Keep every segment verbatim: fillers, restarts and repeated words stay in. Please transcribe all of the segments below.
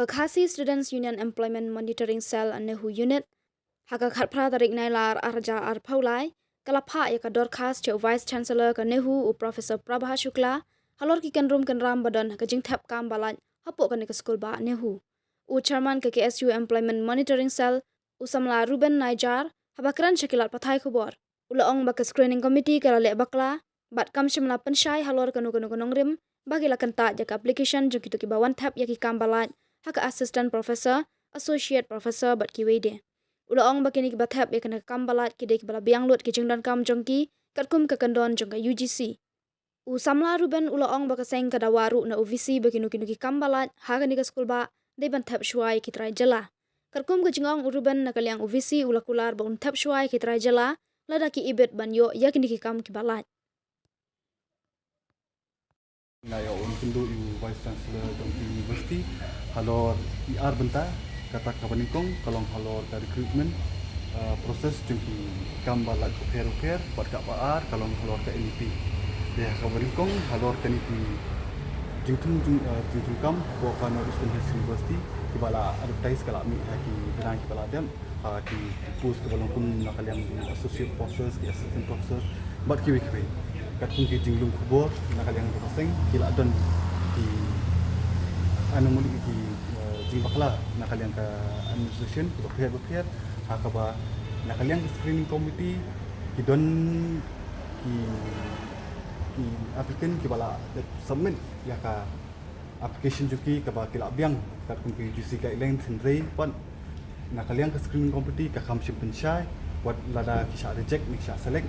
Ka Khasi Students Union Employment Monitoring Cell NEHU Unit, ha ka khatphra tarik Nailar arhajar arphew lai, ka la phah ïa ka dorkhas sha u Vice Chancellor ka NEHU, u Professor Prabha Shukla, halor ki kynrum kynram ba don ha ka jingthep kam ba lait hapoh kane ka skulbah NEHU. U Chairman ka KSU Employment Monitoring Cell, u samla Ruben Naijar, haba kren sha ki lad pathai khubor, u la ong ba ka Screening Committee ka la leh bakla bad kam shym la pynshai halor kano kano ka nongrim ba ki la kyntait ïa ka application jong kito kiba wan thep ïa ki kam ba lait ha ka Assistant Professor, Associate Professor bad kiwei de. U la ong ba kine kiba thep ïa kane ka kam ba lait ki dei kiba la biang lut ki jingdonkam jong ki katkum ka kyndon jong ka UGC. U samla Ruben u la ong ba ka seng ka dawa ruh na u VC ba kino kino ki kam ba lait ha kane ka skulbah dei ban thep shuwa ïa ki trai jylla. Katkum ka jingong u Ruben, na ka liang u VC u la kular ba un thep shuwa ïa ki trai jylla lada ki ibit ban ïoh ïa kine ki kam kiba lait. Nga ïa un kynduh ïa u Vice Chancellor jong ki University halor ki ar bynta. Kata kaba nyngkong ka long halor ka recruitment, uh, process jong ki kam ba lait bapher bapher, bad kaba ar ka long halor ka NEP. Te kaba nyngkong halor ka NEP, jingthung jing, uh, jingthung kam hapoh ka North Eastern Hills University, kiba la advertise ka la mih ha ki bnai kiba la dep, ha ki post kiba long kum na ka liang ki associate professors, ki assistant professors, bad kiwei kiwei. Katkum ki jinglong khubor na ka liang ka seng, ki la don ki anomaly, ki, eh, jingbakla na ka liang ka administration kiba pher bapher, ha kaba na ka liang ka screening committee ki don ki, ki applicant kiba la submit ïa ka application jong ki kaba ki la biang katkum ki UGC guidelines, hynrei pat na ka liang ka screening committee ka kham shym pynshai wat lada ki shah reject ne ki shah select.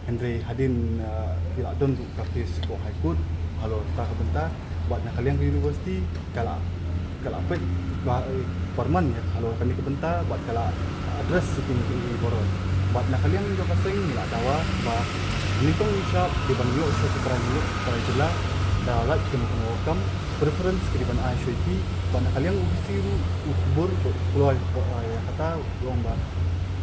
Hynrei hadien, uh, ki la don ruh ka case sha ka High Court halor kata ka bynta, bad na ka liang ka university ka la, ka la peit ba, eh, pyrman ïa halor kane ka bynta, bad ka la address ïa kine ki baroh. Bad na ka liang jong ka seng ngi la dawa ba nyngkong nyngshap dei ban ïoh shuwa ki trai, ïoh ki trai jylla da lait kano kano ka kam, preference ka dei ban ai shuwa ïa ki. Bad na ka liang u VC ruh u kubur, u kloi, u, eh, ïa kata, u ong ba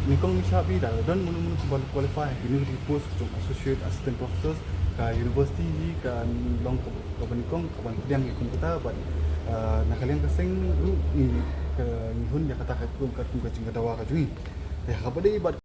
nyngkong nyngshap hi da don mano mano kiba qualify ha kine ki post jong associate, assistant professors, ka university hi ka long ka, kaba nyngkong kaban pdiang ïa kum kata. Bad, eh, na ka liang ka seng ruh ngi, ka, ngi hun ïa kata katkum, katkum ka jingdawa ka jong ngi. Te ha kaba dei bad